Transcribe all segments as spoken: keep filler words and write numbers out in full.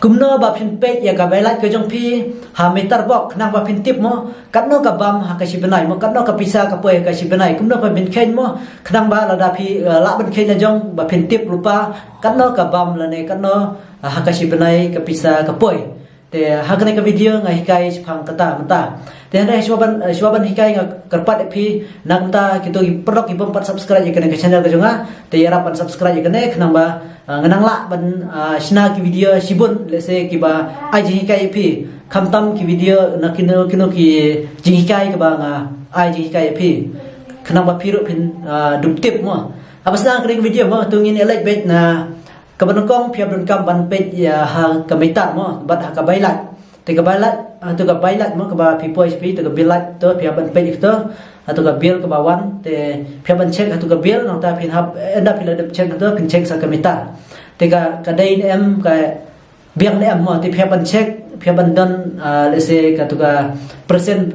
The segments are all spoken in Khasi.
kumno ba phin peit ïa ka bai lait ka jong phi ha meter box, khnang ba phin tip mo katno ka bam ha ka shi bnai mo, katno ka pisa ka poi ha ka shi bnai. Kumno ba phin kheiñ mo, khnang ba lada phi, eh, lah ban kheiñ la jong ba phin tip lypa katno ka bam lane katno, eh, ha ka shi bnai ka pisa ka poi. Te ha kane ka video nga hikai shaphang kata mynta. Te hynrei shuwa ban, eh, shuwa ban hikai nga kyrpad ïa phi, na ka bynta kito ki paralok ki bym pat subscribe ïa kane ka channel ka jong nga, te ïarap ban subscribe ïa kane, khnang ba, eh, nga nang lah ban, eh, shna ki video shibun, lehse kiba ai jinghikai ïa phi. Khamtam ki video na kino kino ki jinghikai kaba nga ai jinghikai ïa phi, khnang ba phi ruh phin, eh, dup tip mo. Haba sdang kane ka video mo, to ngin ïa leit beit na kaba nyngkong, phi hap donkam ban peit ïa ha ka meter mo, bad ha ka bai lait. Te ka bai lait, ha tu ka bai lait mo, kaba phi poi sha phi, tu ka bill lait tu, phi hap ban peit ïa tu. Ha tu ka bill kaba wan, te phi hap ban check ha tu ka bill, nangta phin hap, ynda phi la dep check ha tu, phin check sa ka meter. Te ka, ka dei ne em, ka biang ne em mo, te phi hap ban check, phi hap ban don, ah, lehse ka tu ka present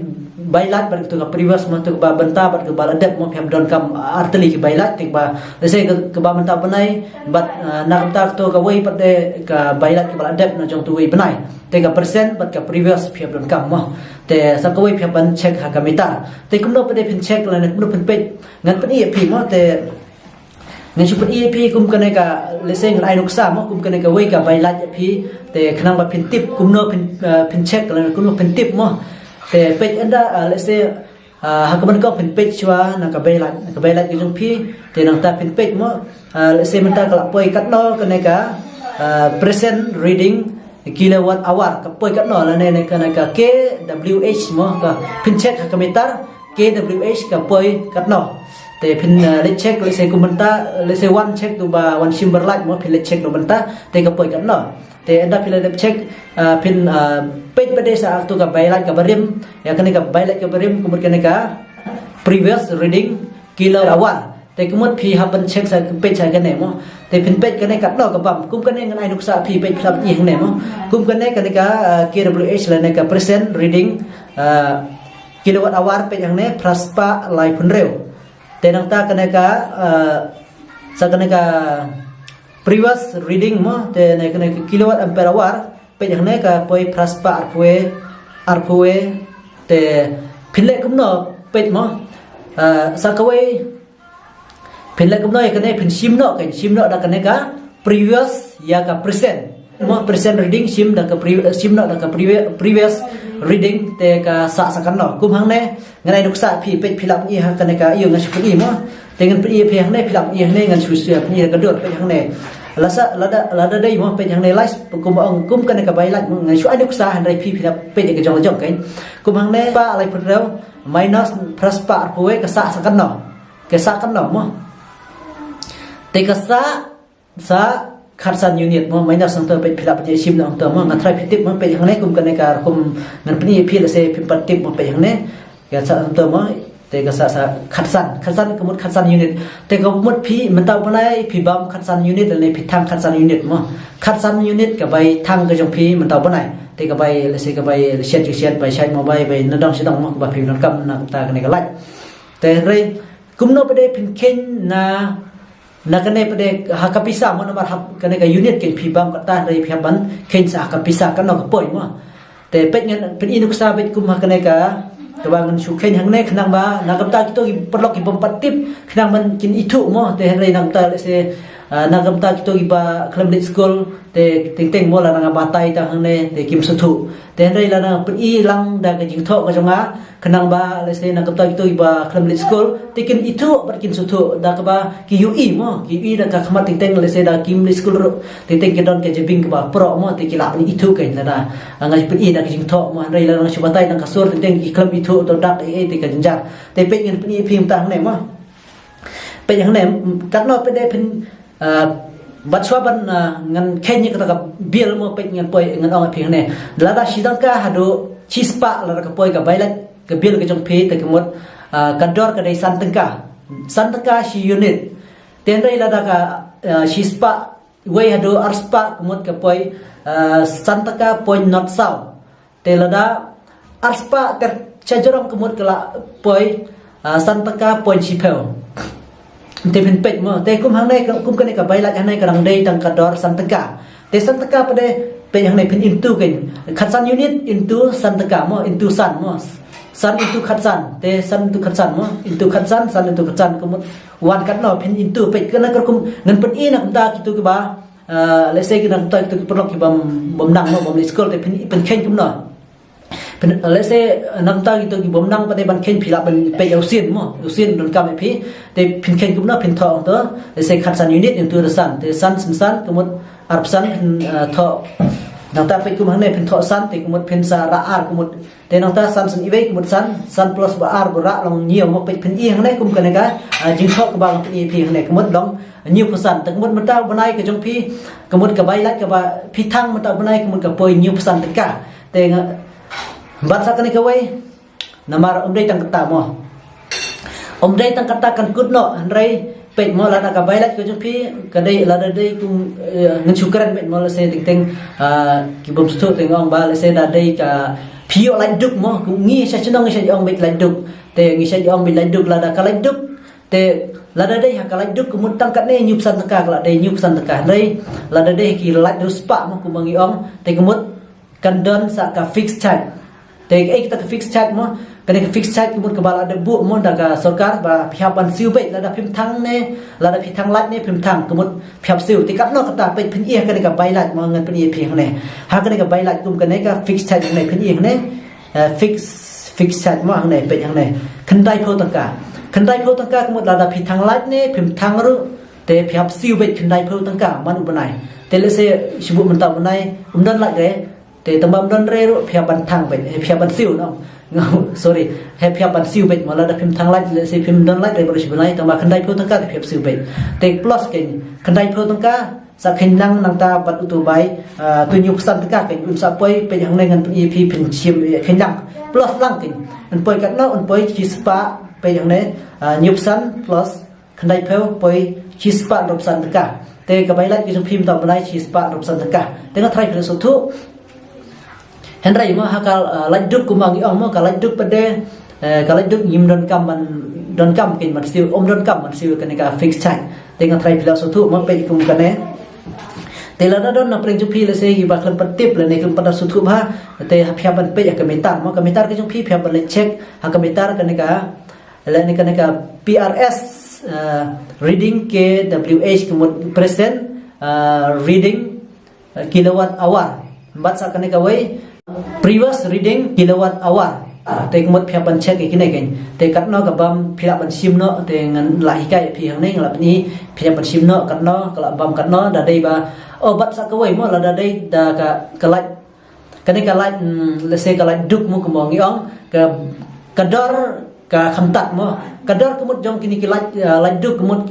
bai lait bad ka tu ka previous mo, tu kaba mynta bad kaba la dep mo, phi hap donkam, ah, artylli ki bai lait, te kaba, lehse ka, kaba mynta bnai bad, ah, na ka bynta ka tu kawei pat de ka bai lait kaba la dep na jong tu wei bnai. Te ka present bad ka previous phi hap donkam mo. Te sa kawei phi hap ban check ha ka meter. Te kumno pat de phin check lane kumno phin peit, ngan pyni ïa phi mo, te ngan shu pyni ïa phi kum kane ka, lehse ngan ai nuksa mo, kum kane kawei ka bai lait ïa phi. Te khnang ba phin tip kumno phin, eh, phin check lane kumno phin tip mo. Te peit ynda, eh, lehse, eh, ha kaba nyngkong phin peit shuwa na ka bai lait, na ka bai lait ka jong phi. Te nangta phin peit mo, eh, lehse mynta ka la poi katno kane ka, eh, present reading kilowatt hour, ka poi katno lane ne kane ka K W H mo, ka phin check ha ka meter, K W H ka poi katno. Te phin, eh, leit check, lehse kum mynta, lehse wan check tu ba wan shim bar lait mo, phin leit check tu mynta, te ka poi katno. Te ynda phi la dep check, eh, phin, eh, peit pat de sa tu ka bai lait kaba rim, ïa kane ka bai lait kaba rim, ka mut kane ka previous reading kilowatt hour. Te ka mut phi hap ban check sa, peit sa kane mo. Te phin peit kane katno ka bam. Kum kane ngan ai nuksa phi, peit phi la peit hangne mo. Kum kane, kane ka, eh, K W H lane ka present reading, eh, kilowatt hour, peit hangne phra spah laiphew hynriew. Te nangta kane ka, eh, sa kane ka previous reading mo, te ne kane ka kilowatt ampere hour, peit hangne ka poi phra spah arphew, arphew. Te phin leh kumno peit mo. Eh, sa kawei phin leh kumno ïa kane, phin shim noh, kan shim noh da kane ka previous ïa ka present. Mo, present reading shim da ka pre-, shim noh da ka previ-, previous reading, te ka sah sa katno. Kum hangne, ngan ai nuksa phi, peit phi la pyni ha kane ka, ïoh ngan shu pyni mo. Te ngan pyni phi hangne, phi la pyni hangne, ngan shu shu pyni ka dur, peit hangne. Lasa, lada, lada dei mo, peit hangne, lais, kum ong, kum kane ka bai lait mo, ngan shu ai nuksa, hynrei phi, phi la peit ka jong la jong kan. Kum hangne, pa lai pun rau, minus phra spah arphew, ka sah sa katno. Ka sah katno mo. Te ka sah, sa khatsan unit mo, minus hangto, peit phi la peit shim noh hangto mo, nga try phi tip mo, peit hangne kum kane ka rukom ngan pyni phi, lehse phim pat tip mo, peit hangne. Ka sah hangto mo, te ka sah sa khatsan, khatsan ka mut khatsan unit. Te ka mut phi mynta u bnai phi bam khatsan unit lane phi thang khatsan unit mo. Khatsan unit ka bai thang ka jong phi mynta u bnai. Te ka bai, lehse ka bai shet, shet bai shet mo, bai, bai nadong shadong mo, kaba phi donkam na ka bynta kane ka lait. Te hynrei kumno pat de phin kheiñ na, na kane pat de ha ka pisa mo, namar hap kane ka unit kan phi bam kata, hynrei phi hap ban kheiñ sa ha ka pisa katno ka poi mo. Te peit ngan pyni nuksa, peit kum ha kane ka, kaba ngan shu kheiñ hangne, khnang ba na ka bynta kito ki paralok ki bym pat tip, khnang ban kin ithuh mo. Te hynrei na ka bynta, lehse, ah, na ka bynta kito kiba khlem leit skul, te teng teng mo, lada nga batai tang hangne te kim sngewthuh. Te hynrei lada nga pyni lang da ka jingthoh ka jong nga, khnang ba, lehse, na ka bynta kito kiba khlem leit skul, te kin ithuh bad kin sngewthuh, da kaba ki ïohi mo, ki ïohi da ka khmat teng teng, lehse da kim leit skul ruh, teng teng ki don ka jabieng kaba proh mo, te ki lah ban ithuh kan, lada nga pyni da ka jingthoh mo. Hynrei lada nga shu batai na ka sur, teng teng ki khlem ithuh, to dak ei ei, te ka jynjar. Te peit ngan pyni phi mynta hangne mo. Peit hangne, katno pat de phin, ah, bad shuwa ban, ah, ngan kheiñ ïa kata ka bill mo, peit ngan poi, ngan ong phi hangne. Lada shi tyngka haduh shi spah lada ka poi ka bai lait, ka bill ka jong phi, te ka mut, ah, ka dor ka dei san tyngka. San tyngka shi unit. Te hynrei lada ka, ah, shi spah wei haduh ar spah, ka mut ka poi, ah, san tyngka point not saw. Te lada ar spah ter shajrong, ka mut ka la poi, ah, san tyngka point shiphew. Te phin peit mo, te kum hangne, kum kane ka bai lait hangne ka dang dei tang ka dor san tyngka. Te san tyngka pat de, peit hangne phin into kein. Khatsan unit into san tyngka mo, into san mo. San into khatsan. Te san into khatsan mo, into khatsan, san into khatsan, ka mut wan katno, phin into, peit kane ka rukom ngan pyni na kumta kito kiba, ah, let's say, na kumta kito ki paralok kibym, bym nang mo, bym leit skul, te phin, phin kheiñ kumno. Phin, let's say, na kumta kito kibym nang pat de ban kheiñ, phi lah ban peit ïa u sien mo, u sien donkam ïa phi. Te phin kheiñ kumno, phin thoh hangto, let's say, khatsan unit into da san. Te san sien san, ka mut arphew san, phin, ah, thoh. Nangta peit kum hangne, phin thoh san, te ka mut phin sa rah ar, ka mut. Te nangta san sien iwei, ka mut san, san plus ba ar ba rah long hynñiew mo, peit phin i hangne kum kane ka, ah, jingthoh kaba nga pyni ïa phi hangne, ka mut long hynñiewphew san. Te ka mut mynta u bnai ka jong phi, ka mut ka bai lait kaba phi thang mynta u bnai, ka mut ka poi hynñiewphew san tyngka. Te nga, bad sa kane kawei, namar ym dei tang kata mo. Ym dei tang kata kan kut noh, hynrei peit mo, lada ka bai lait ka jong phi ka dei, lada dei kum, eh, ngan shu kren, peit mo, let's say, teng teng, ah, kibym sngewthuh te nga ong ba, let's say, da dei ka, phi ïoh lait duk mo, kum ngi sha shnong ngi shait ong beit lait duk. Te ngi shait ong beit lait duk, lada ka lait duk. Te lada dei ha ka lait duk, ka mut tang katne hynñiewphew san tyngka, ka la dei hynñiewphew san tyngka. Hynrei lada dei ha ki lait riewspah mo, kumba ngi ong, te ka mut kan don sa ka fixed charge. Te kaei kata ka fixed charge mo, kane ka fixed charge ka mut kaba la dep buh mo da ka sorkar ba phi hap ban siew beit, lada phim thang ne, lada phi thang lait ne phim thang, ka mut phi hap siew. Te katno kata, peit phin i ha kane ka bai lait mo, ngan pyni ïa phi hangne. Ha kane ka bai lait kum kane ka fixed charge hangne, phin i hangne. Eh, fix, fixed charge mo hangne, peit hangne. Khyndaiphew tyngka. Khyndaiphew tyngka ka mut lada phi thang lait ne phim thang ruh, te phi hap siew beit khyndaiphew tyngka man u bnai. Te let's say, shibun mynta u bnai ym don lait re, te tang ba ym don re ruh, phi hap ban thang beit, eh, phi hap ban siew, no. Sorry, he, phi hap ban siew beit mo, lada phim thang lait, let's say, phim don lait re baroh shi bnai, tang ba khyndaiphew tyngka te phi hap siew beit. Te plus kein, khyndaiphew tyngka, sa kheiñ lang nangta bad uto u bai, ah, tu hynñiewphew san tyngka kein, un sa poi, peit hangne ngan pyni ïa phi, phin shim, eh, kheiñ lang. Plus lang kein. Un poi katno, un poi shispah, peit hangne, ah, hynñiewphew san plus khyndaiphew poi shispah hynriewphew san tyngka. Te ka bai lait ka jong phi mynta u bnai shispah hynriewphew san tyngka. Te nga tharai phi la sngewthuh. Hynrei mo ha ka, ah, lait duk kumba ngi ong mo, ka lait duk pat de, eh, ka lait duk ngim donkam ban, donkam kein ban siew, ym donkam ban siew kane ka fixed charge. Te nga tharai phi la sngewthuh mo, peit kum kane. Te lada don na pdeng jong phi, let's say, kiba khlem pat tip lane khlem pat da sngewthuh bha, te phi hap ban peit ha ka meter mo, ka meter ka jong phi, phi hap ban leit check ha ka meter kane ka, lane kane ka P R S, eh, reading K W H, ka mut present, eh, reading, eh, kilowatt hour. Bad sa kane kawei, previous reading kilowatt hour. Ah, te ka mut phi hap ban check ïa kine kein. Te katno ka bam phi lah ban shim noh, te ngan la hikai ïa phi hangne, ngan la pyni, phi hap ban shim noh katno, ka la bam katno, da dei ba. Oh, bad sa kawei mo, lada dei da ka, ka lait, kane ka lait, mm, let's say, ka lait duk mo, kumba ngi ong, ka, ka dor ka khamtat mo. Ka dor ka mut jong kine ki lait, ah, lait duk ka mut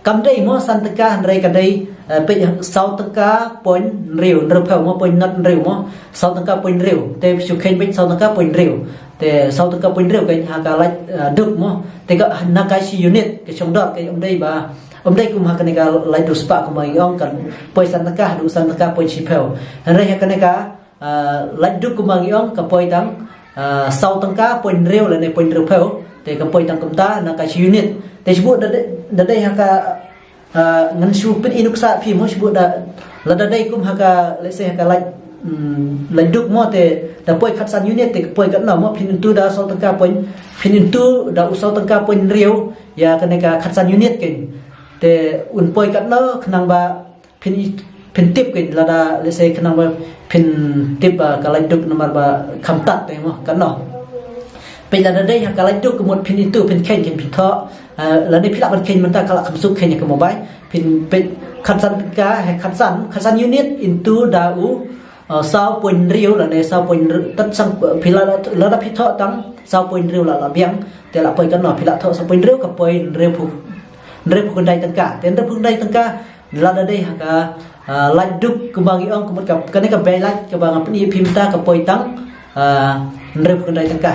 kam dei mo san tyngka, hynrei ka dei, eh, peit, saw tyngka point hynriew, hynriewphew mo, point not hynriew mo, saw tyngka point hynriew. Te shu kheiñ beit, saw tyngka point hynriew. Te saw tyngka point hynriew kein ha ka lait, eh, duk mo. Te ka na ka shi unit ka shong dor kein, ym dei ba, ym dei kum ha kane ka lait riewspah kumba ngi ong, kan poi san tyngka haduh san tyngka point shiphew. Hynrei ha kane ka, ah, lait duk kumba ngi ong, ka poi tang, ah, saw tyngka point hynriew lane point hynriewphew. Te ka poi tang kumta na ka shi unit. Te shibun da dei, da dei ha ka, ah, ngan shu pyni nuksa phi mo, shibun da, lada dei kum ha ka, let's say, ha ka lait, mm, lait duk mo, te da poi khatsan unit, te ka poi katno mo, phin into da saw tyngka point, phin into da u saw tyngka point hynriew ïa kane ka khatsan unit kein. Te un poi katno, khnang ba phin, phin tip kein, lada, let's say, khnang ba phin tip ba ka lait duk namar ba khamtat te mo, katno. Peit lada dei ha ka lait duk ka mut phin into, phin kheiñ kein, phin thoh, eh, lada phi lah ban kheiñ mynta ka la kham suk kheiñ ha ka mobile, phin peit khatsan ka, he, khatsan, khatsan unit into da u, eh, saw point hynriew lane saw point hynriew, tat sang, phi lada, lada phi thoh tang saw point hynriew la, la biang, te la poi katno, phi la thoh saw point hynriew, ka poi hynriewphew, hynriewphew khyndai tyngka. Te hynriewphew khyndai tyngka, lada dei ha ka, ah, lait duk kumba ngi ong, ka mut ka, kane ka bai lait kaba nga pyni ïa phi mynta ka poi tang, ah, hynriewphew khyndai tyngka.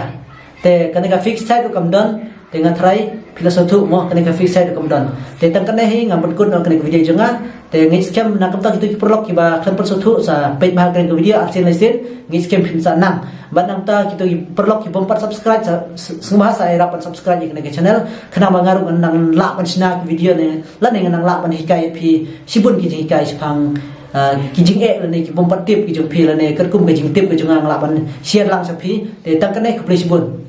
Te kane ka fixed charge ruh kam don, te nga tharai phi la sngewthuh mo, kane ka fixed charge ruh kam don. Te tang kane hi ngan pynkut noh kane ka video jong nga. Te ngeit skhem na kumta kito ki paralok kiba khlem pat sngewthuh sa peit bha kane ka video arsien laisien, ngeit skhem phin sa nang. Bad na kumta kito ki paralok kibym pat subscribe sa, s-, sngewbha sa ïarap ban subscribe ïa kane ka channel, khnang ba nga ruh ngan nang lah ban shna ki video ne, lane ngan nang lah ban hikai ïa phi shibun ki jinghikai shaphang Ah, ki jingeh lane ki bym pat tip ki jong phi lane katkum ka jingtip ka jong nga nga lah ban share lang sha phi. Te tang kane, khublei shibun.